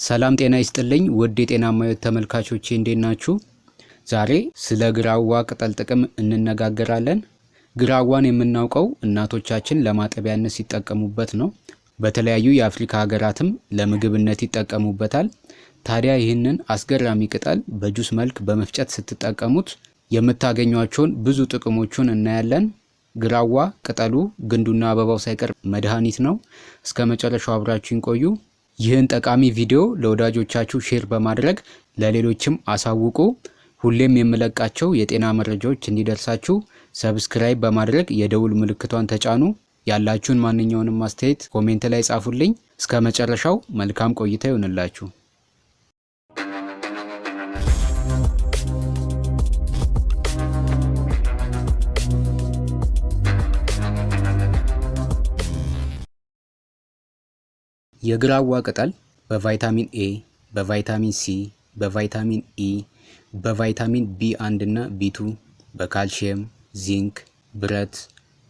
ሰላም ጤና ይስጥልኝ ውድ የጤናማ ሕይወት ተመልካቾቼ፣ እንዴት ናችሁ? ዛሬ ስለ ግራዋ ቅጠል ጥቅም እንነጋገራለን። ግራዋን የምናውቀው እናቶቻችን ለማጠቢያነት ሲጠቀሙበት ነው። በተለያዩ የአፍሪካ ሀገራትም ለምግብነት ይጠቀሙበታል። ታዲያ ይህንን አስገራሚ ቅጠል በጁስ መልክ በመፍጨት ስትጠቀሙት የምታገኟቸውን ብዙ ጥቅሞቹን እናያለን። ግራዋ ቅጠሉ፣ ግንዱና አበባው ሳይቀር መድኃኒት ነው። እስከ መጨረሻው አብራችሁን ቆዩ። ይህን ጠቃሚ ቪዲዮ ለወዳጆቻችሁ share በማድረግ ለሌሎችም አሳውቁ። ሁሌም የምለቃቸው የጤና መረጃዎች እንዲደርሳችሁ subscribe በማድረግ የደውል ምልክቷን ተጫኑ። ያላችሁን ማንኛውንም አስተያየት comment ላይ ጻፉልኝ። እስከ መጨረሻው መልካም ቆይታ ይሆንላችሁ። የግራዋ ቅጠል በቫይታሚን ኤ፣ በቫይታሚን ሲ፣ በቫይታሚን ኢ፣ በቫይታሚን ቢ1 እና ቢ2፣ በካልሽየም፣ ዚንክ፣ ብረት፣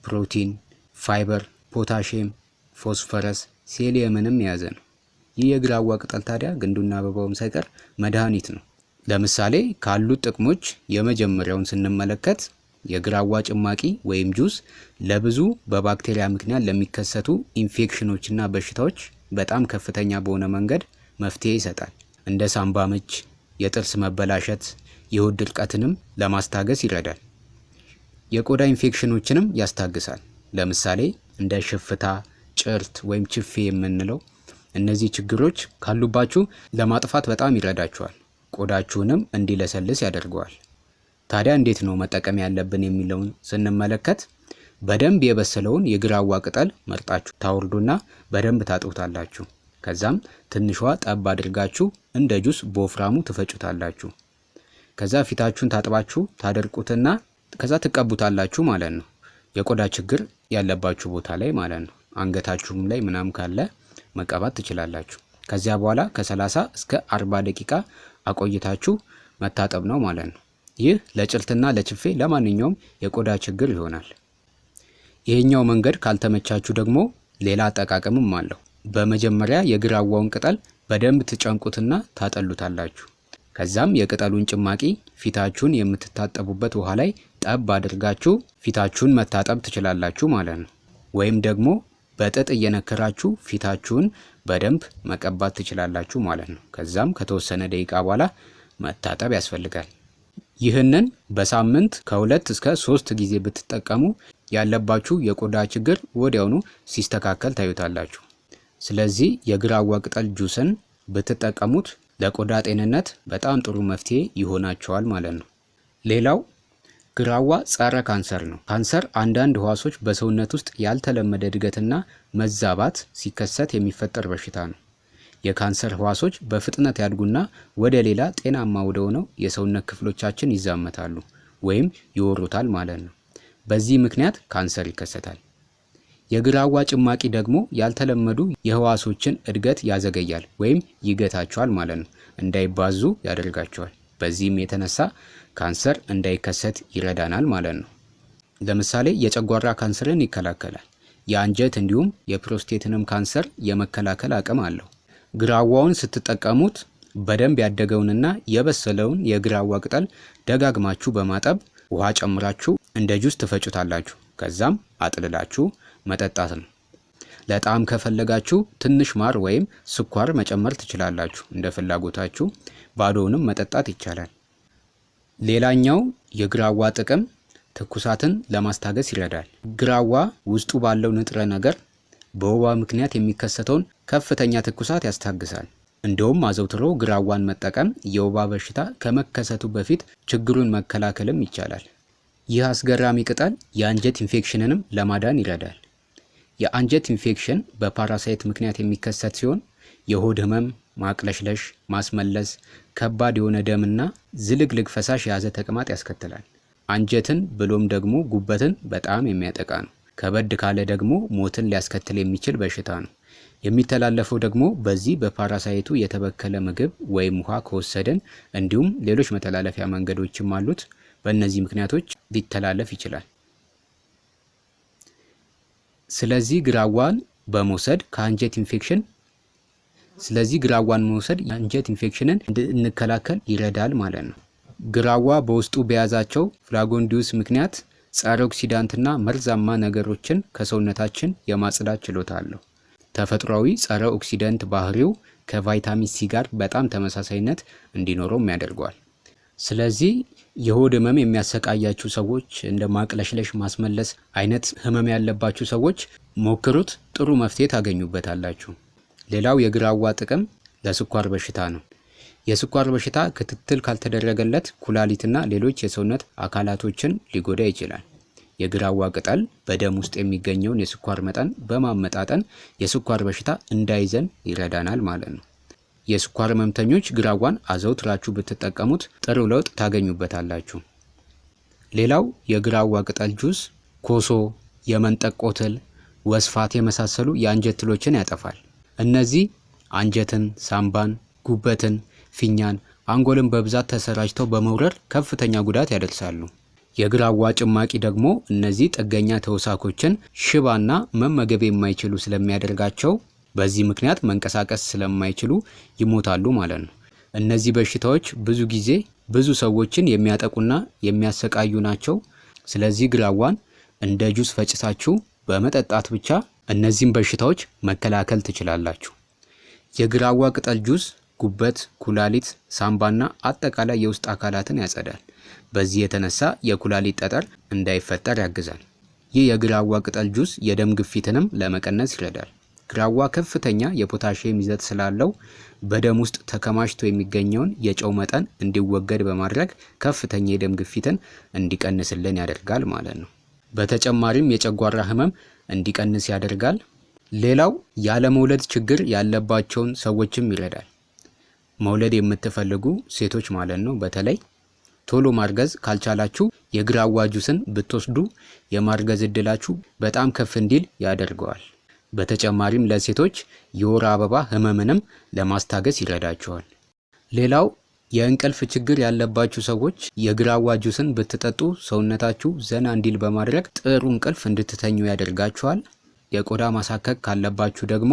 ፕሮቲን፣ ፋይበር፣ ፖታሽየም፣ ፎስፈረስ፣ ሴሊየምንም የያዘ ነው። ይህ የግራዋ ቅጠል ታዲያ ግንዱና አበባውም ሳይቀር መድኃኒት ነው። ለምሳሌ ካሉት ጥቅሞች የመጀመሪያውን ስንመለከት የግራዋ ጭማቂ ወይም ጁስ ለብዙ በባክቴሪያ ምክንያት ለሚከሰቱ ኢንፌክሽኖችና በሽታዎች በጣም ከፍተኛ በሆነ መንገድ መፍትሄ ይሰጣል። እንደ ሳምባ ምች፣ የጥርስ መበላሸት፣ የሆድ ድርቀትንም ለማስታገስ ይረዳል። የቆዳ ኢንፌክሽኖችንም ያስታግሳል። ለምሳሌ እንደ ሽፍታ፣ ጭርት ወይም ችፌ የምንለው እነዚህ ችግሮች ካሉባችሁ ለማጥፋት በጣም ይረዳችኋል። ቆዳችሁንም እንዲለሰልስ ያደርገዋል። ታዲያ እንዴት ነው መጠቀም ያለብን የሚለውን ስንመለከት በደንብ የበሰለውን የግራዋ ቅጠል መርጣችሁ ታወርዱና በደንብ ታጥቡታላችሁ። ከዛም ትንሿ ጠብ አድርጋችሁ እንደ ጁስ በወፍራሙ ትፈጩታላችሁ። ከዛ ፊታችሁን ታጥባችሁ ታደርቁትና ከዛ ትቀቡታላችሁ ማለት ነው። የቆዳ ችግር ያለባችሁ ቦታ ላይ ማለት ነው። አንገታችሁም ላይ ምናምን ካለ መቀባት ትችላላችሁ። ከዚያ በኋላ ከ30 እስከ 40 ደቂቃ አቆይታችሁ መታጠብ ነው ማለት ነው። ይህ ለጭርትና ለችፌ ለማንኛውም የቆዳ ችግር ይሆናል። ይሄኛው መንገድ ካልተመቻችሁ ደግሞ ሌላ አጠቃቀምም አለው። በመጀመሪያ የግራዋውን ቅጠል በደንብ ትጨምቁትና ታጠሉታላችሁ። ከዛም የቅጠሉን ጭማቂ ፊታችሁን የምትታጠቡበት ውሃ ላይ ጠብ አድርጋችሁ ፊታችሁን መታጠብ ትችላላችሁ ማለት ነው። ወይም ደግሞ በጥጥ እየነከራችሁ ፊታችሁን በደንብ መቀባት ትችላላችሁ ማለት ነው። ከዛም ከተወሰነ ደቂቃ በኋላ መታጠብ ያስፈልጋል። ይህንን በሳምንት ከ2 እስከ 3 ጊዜ ብትጠቀሙ ያለባችሁ የቆዳ ችግር ወዲያውኑ ሲስተካከል ታዩታላችሁ። ስለዚህ የግራዋ ቅጠል ጁስን ብትጠቀሙት ለቆዳ ጤንነት በጣም ጥሩ መፍትሄ ይሆናቸዋል ማለት ነው። ሌላው ግራዋ ጸረ ካንሰር ነው። ካንሰር አንዳንድ ህዋሶች በሰውነት ውስጥ ያልተለመደ እድገትና መዛባት ሲከሰት የሚፈጠር በሽታ ነው። የካንሰር ህዋሶች በፍጥነት ያድጉና ወደ ሌላ ጤናማ ወደሆነው የሰውነት ክፍሎቻችን ይዛመታሉ ወይም ይወሩታል ማለት ነው። በዚህ ምክንያት ካንሰር ይከሰታል። የግራዋ ጭማቂ ደግሞ ያልተለመዱ የህዋሶችን እድገት ያዘገያል ወይም ይገታቸዋል ማለት ነው። እንዳይባዙ ያደርጋቸዋል። በዚህም የተነሳ ካንሰር እንዳይከሰት ይረዳናል ማለት ነው። ለምሳሌ የጨጓራ ካንሰርን ይከላከላል። የአንጀት እንዲሁም የፕሮስቴትንም ካንሰር የመከላከል አቅም አለው። ግራዋውን ስትጠቀሙት በደንብ ያደገውንና የበሰለውን የግራዋ ቅጠል ደጋግማችሁ በማጠብ ውሃ ጨምራችሁ እንደ ጁስ ትፈጩታላችሁ። ከዛም አጥልላችሁ መጠጣት ነው። ለጣዕም ከፈለጋችሁ ትንሽ ማር ወይም ስኳር መጨመር ትችላላችሁ። እንደ ፍላጎታችሁ ባዶውንም መጠጣት ይቻላል። ሌላኛው የግራዋ ጥቅም ትኩሳትን ለማስታገስ ይረዳል። ግራዋ ውስጡ ባለው ንጥረ ነገር በወባ ምክንያት የሚከሰተውን ከፍተኛ ትኩሳት ያስታግሳል። እንደውም አዘውትሮ ግራዋን መጠቀም የወባ በሽታ ከመከሰቱ በፊት ችግሩን መከላከልም ይቻላል። ይህ አስገራሚ ቅጠል የአንጀት ኢንፌክሽንንም ለማዳን ይረዳል። የአንጀት ኢንፌክሽን በ parasite ምክንያት የሚከሰት ሲሆን የሆድ ህመም፣ ማቅለሽለሽ፣ ማስመለስ፣ ከባድ የሆነ ደምና ዝልግልግ ፈሳሽ የያዘ ተቅማጥ ያስከትላል። አንጀትን ብሎም ደግሞ ጉበትን በጣም የሚያጠቃ ነው። ከበድ ካለ ደግሞ ሞትን ሊያስከትል የሚችል በሽታ ነው። የሚተላለፈው ደግሞ በዚህ በ parasite ኡ የተበከለ ምግብ ወይም ውሃ ከወሰድን እንዲሁም ሌሎች መተላለፊያ መንገዶችም አሉት። በእነዚህ ምክንያቶች ሊተላለፍ ይችላል። ስለዚህ ግራዋን በመውሰድ ከአንጀት ኢንፌክሽን ስለዚህ ግራዋን መውሰድ የአንጀት ኢንፌክሽንን እንድንከላከል ይረዳል ማለት ነው። ግራዋ በውስጡ በያዛቸው flavonoids ምክንያት ጸረ oxidant ና መርዛማ ነገሮችን ከሰውነታችን የማጽዳት ችሎታ አለው። ተፈጥሯዊ ጸረ oxidant ባህሪው ከቫይታሚን ሲ ጋር በጣም ተመሳሳይነት እንዲኖረውም ያደርገዋል። ስለዚህ የሆድ ህመም የሚያሰቃያችሁ ሰዎች፣ እንደ ማቅለሽለሽ፣ ማስመለስ አይነት ህመም ያለባችሁ ሰዎች ሞክሩት፣ ጥሩ መፍትሄ ታገኙበታላችሁ። ሌላው የግራዋ ጥቅም ለስኳር በሽታ ነው። የስኳር በሽታ ክትትል ካልተደረገለት ኩላሊትና ሌሎች የሰውነት አካላቶችን ሊጎዳ ይችላል። የግራዋ ቅጠል በደም ውስጥ የሚገኘውን የስኳር መጠን በማመጣጠን የስኳር በሽታ እንዳይዘን ይረዳናል ማለት ነው። የስኳር ህመምተኞች ግራዋን አዘውትራችሁ ብትጠቀሙት ጥሩ ለውጥ ታገኙበታላችሁ። ሌላው የግራዋ ቅጠል ጁስ ኮሶ፣ የመንጠቆ ትል፣ ወስፋት የመሳሰሉ የአንጀት ትሎችን ያጠፋል። እነዚህ አንጀትን፣ ሳምባን፣ ጉበትን፣ ፊኛን፣ አንጎልን በብዛት ተሰራጭተው በመውረር ከፍተኛ ጉዳት ያደርሳሉ። የግራዋ ጭማቂ ደግሞ እነዚህ ጥገኛ ተውሳኮችን ሽባና መመገብ የማይችሉ ስለሚያደርጋቸው በዚህ ምክንያት መንቀሳቀስ ስለማይችሉ ይሞታሉ ማለት ነው። እነዚህ በሽታዎች ብዙ ጊዜ ብዙ ሰዎችን የሚያጠቁና የሚያሰቃዩ ናቸው። ስለዚህ ግራዋን እንደ ጁስ ፈጭታችሁ በመጠጣት ብቻ እነዚህን በሽታዎች መከላከል ትችላላችሁ። የግራዋ ቅጠል ጁስ ጉበት፣ ኩላሊት፣ ሳምባና አጠቃላይ የውስጥ አካላትን ያጸዳል። በዚህ የተነሳ የኩላሊት ጠጠር እንዳይፈጠር ያግዛል። ይህ የግራዋ ቅጠል ጁስ የደም ግፊትንም ለመቀነስ ይረዳል። ግራዋ ከፍተኛ የፖታሽየም ይዘት ስላለው በደም ውስጥ ተከማችቶ የሚገኘውን የጨው መጠን እንዲወገድ በማድረግ ከፍተኛ የደም ግፊትን እንዲቀንስልን ያደርጋል ማለት ነው። በተጨማሪም የጨጓራ ህመም እንዲቀንስ ያደርጋል። ሌላው ያለመውለድ ችግር ያለባቸውን ሰዎችም ይረዳል። መውለድ የምትፈልጉ ሴቶች ማለት ነው። በተለይ ቶሎ ማርገዝ ካልቻላችሁ የግራዋ ጁስን ብትወስዱ የማርገዝ እድላችሁ በጣም ከፍ እንዲል ያደርገዋል። በተጨማሪም ለሴቶች የወር አበባ ህመምንም ለማስታገስ ይረዳቸዋል። ሌላው የእንቅልፍ ችግር ያለባችሁ ሰዎች የግራዋ ጁስን ብትጠጡ ሰውነታችሁ ዘና እንዲል በማድረግ ጥሩ እንቅልፍ እንድትተኙ ያደርጋችኋል። የቆዳ ማሳከክ ካለባችሁ ደግሞ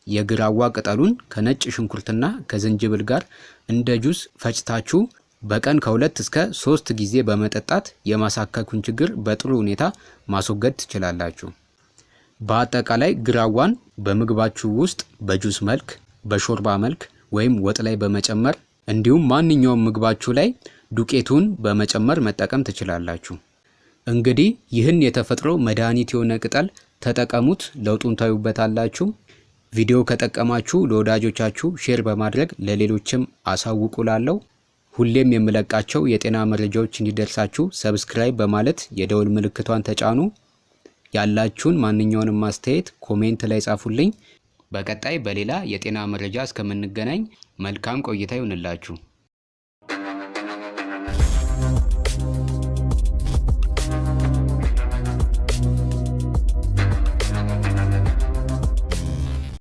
የግራዋ ቅጠሉን ከነጭ ሽንኩርትና ከዝንጅብል ጋር እንደ ጁስ ፈጭታችሁ በቀን ከ2 እስከ 3 ጊዜ በመጠጣት የማሳከኩን ችግር በጥሩ ሁኔታ ማስወገድ ትችላላችሁ። በአጠቃላይ ግራዋን በምግባችሁ ውስጥ በጁስ መልክ፣ በሾርባ መልክ ወይም ወጥ ላይ በመጨመር እንዲሁም ማንኛውም ምግባችሁ ላይ ዱቄቱን በመጨመር መጠቀም ትችላላችሁ። እንግዲህ ይህን የተፈጥሮ መድኃኒት የሆነ ቅጠል ተጠቀሙት፣ ለውጡን ታዩበታላችሁ። ቪዲዮ ከጠቀማችሁ ለወዳጆቻችሁ share በማድረግ ለሌሎችም አሳውቁ። ላለው ሁሌም የምለቃቸው የጤና መረጃዎች እንዲደርሳችሁ subscribe በማለት የደወል ምልክቷን ተጫኑ። ያላችሁን ማንኛውንም አስተያየት comment ላይ ጻፉልኝ። በቀጣይ በሌላ የጤና መረጃ እስከምንገናኝ መልካም ቆይታ ይሁንላችሁ።